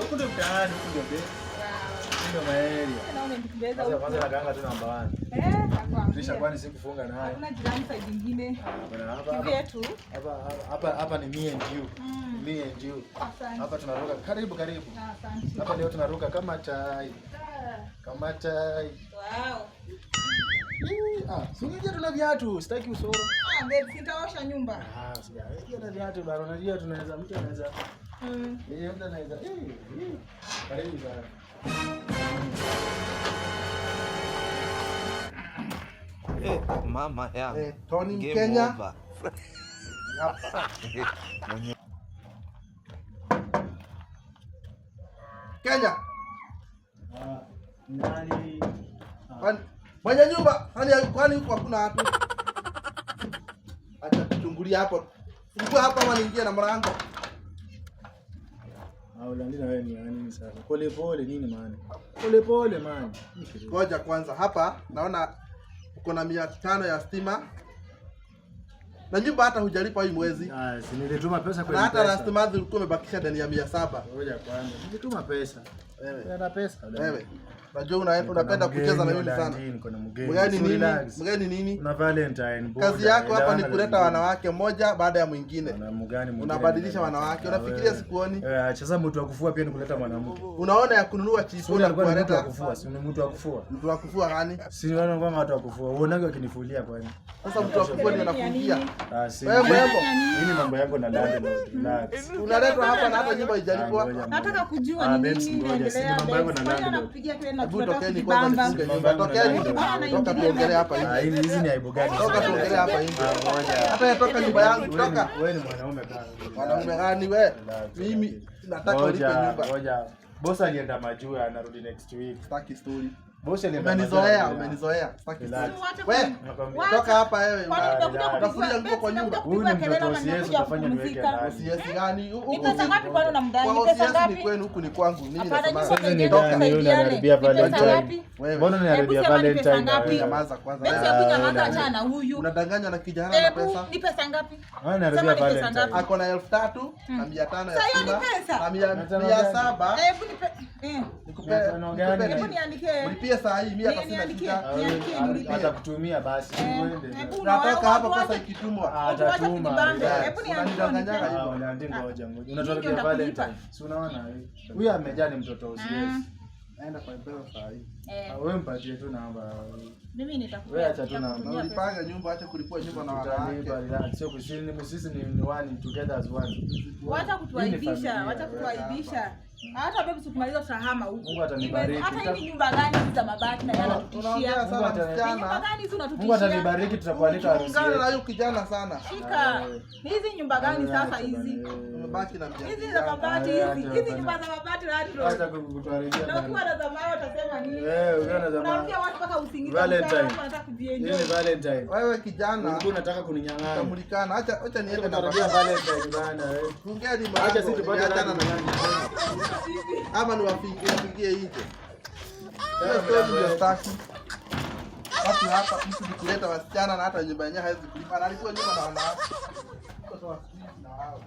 Huku ndio mtaani, huku ndio base. Wow. Ndio maeria. Tena umenitembeza Sasa huku. kwanza nakaanga tu namba 1. Eh, nakwambia. Trisha, kwani sikufunga nayo. Hakuna jirani side ingine. Bwana, hapa hapa Kivyetu. hapa ni me and you. Me and you. Asante. Hapa tunaruka karibu karibu. Asante. Hapa leo tunaruka kama tai. Ah, Kama tai. wow. Ii, ah, si unajua tuna viatu, sitaki usoro. Ah, babe, sitaosha nyumba. Ah, sija. Na viatu bana, unajua tunaweza mtu anaweza. Eh, mtu anaweza. Eh, eh. Karibu sana. Eh, mama yangu. Eh, Tony Game Mkenya. over. Mwenye Kenya. Ah, nani? Kwani mwenye nyumba kwani huko hakuna watu? Acha kuchungulia hapo. Fungua hapa ama niingie na mlango. Ah, Ulandi na wewe ni nini sasa? Pole pole nini maana? Pole pole man. Ngoja kwanza hapa naona uko na 500 ya stima. Na nyumba hata hujalipa hii mwezi. Ah, si nilituma pesa kwa Na hata M-Pesa. last month ulikuwa umebakisha deni ya 700. Ngoja kwanza. Nilituma pesa. Wewe. Na pesa. Wewe. Najua unapenda kucheza na mimi sana. Niko na mgeni. Mgeni So nini? relax. Mgeni nini? Una Valentine. Boda. Kazi yako hapa ni Elewana kuleta vizuri. wanawake moja baada ya mwingine. Na mgani mwingine. Unabadilisha wanawake. Unafikiria sikuoni? Eh, sasa mtu wa kufua pia ni kuleta mwanamke. Unaona ya kununua Si chipo na alikuwa ni mtu wa kuwaleta kufua, si ni mtu wa kufua. mtu wa kufua gani? Si wanaona kama watu wa kufua. Uonage wakinifulia kwani? Sasa mtu wa kufua ndio anakuingia. Ah, si. Wewe mrembo, Hii ni mambo yangu na landlord. Relax. unaletwa hapa na hata nyumba haijalipwa. Ngoja, Nataka kujua Ah, ni babes, nini ngoja, si ni inaendelea. mambo yangu na Babes. Kwani landlord. anakupigia kelele na Hebu tunataka tokeni kwanza kujibamba. nifunge nyumba. Tokeni. Toka tuongelee hapa Ah, nje. hizi ni aibu gani? Toka tuongelee hapa nje. Ah, ngoja. Hata yatoka nyumba yangu, toka. Wewe ni mwanaume bana. Mwanaume gani we? Mimi nataka ulipe Ngoja, nyumba. ngoja. Boss alienda majuu anarudi next week. Sitaki story. Boss alienda majuu. Umenizoea, anarudi. umenizoea. Sitaki Relax. story. We, Nakwambia. toka hapa wewe. Kwani nimekuja Ah, kupigwa- Utafulia nguo kwa nyumba. Huyu ni Kupigwa kelele mtoto ama OCS nimekuja utafanya niweke kupumzika? ndani. OCS gani? Huku Ni pesa ngapi kwani unamdai? Kwa Ni pesa OCS ni ngapi? kwenu, huku ni kwangu. Mimi Hapana, nasema. nyumba Sasa ni tusaidiane, gani yule tusaidiane. anaharibia Ni pesa Valentine? ngapi? Wewe. Mbona unaniharibia Hebu sema ni pesa Valentine? ngapi? wewe? Nyamaza kwanza. Babes, Wewe. hebu nyamaza, achana na huyu. Unadanganywa na kijana na Hebu pesa. ni pesa ngapi? Wewe unaniharibia Sema ni pesa Valentine. ngapi? Ako na 3,500 ya Sasa hiyo ni stima pesa? na Mia tano mia gani? saba. Hebu nipe eh. Nikupe 500 gani? nikupe Hebu nini? niandikie. Mlipie saa hii, mimi hata sina Niandikie. shida. Niandikie nilipe. Atakutumia basi. Eh, Uende. hebu Natoka hapa Watu pesa wache- ikitumwa. Ah, Watu wache atatuma. kujibamba. Relax. Hebu niandikie. Unanidanganya unipe. Ah, Ulandi, ngoja ngoja. Mimi Unatuharibia ndio Valentine. nitakulipa. Si unaona eh? Huyu amejaa ni mtoto OCS. Naenda kwa M-Pesa saa hii. Eh, Ah, Wewe mpatie tu namba. mimi nitakupea. Wewe acha tu na- nitakutumia pesa. Ulipanga nyumba, acha kulipua nyumba na wanawake. Tutalipa, relax. Sio kusini, sisi ni one together as one. Wacha Hii ni kutuaibisha, familia. wacha kutuaibisha. Hata babe tukimaliza tutahama huku. Mungu atanibariki. Hata hii ni nyumba gani hizi za mabati na yeye Unaongea anatutishia? sana Mungu Ni nyumba msichana. gani hizi Mungu unatutishia? atanibariki tutakualika harusi Ungana na yetu. huyu kijana sana. Shika. Ni hizi nyumba gani sasa hizi? Umebaki na mia Hizi mbili za yangu. mabati Acha hizi. Hizi bana. nyumba za mabati landlord. Acha kutuharibia. Na ukiwa na zamao utasema nini? Eh, ukiwa na zamao. Unaambia watu mpaka usingizi Valentine. mchana, watu wanataka Hii kujienjoy. ni Valentine. Wewe kijana, Ulikuwa unataka kuninyang'anya. utamulikana. Acha niende na Kutuharibia Valentine bana. eh. Fungeni Acha sisi mlango. tupate Nimeachana nani na nyang'anya. ama niwafingie nje. Hiyo story ndio sitaki. Watu hapa mtu ni kuleta wasichana na hata nyumba yenyewe hawezi kulipa. Analipua nyumba na wanawake. Kwa sababu siku hizi na wao.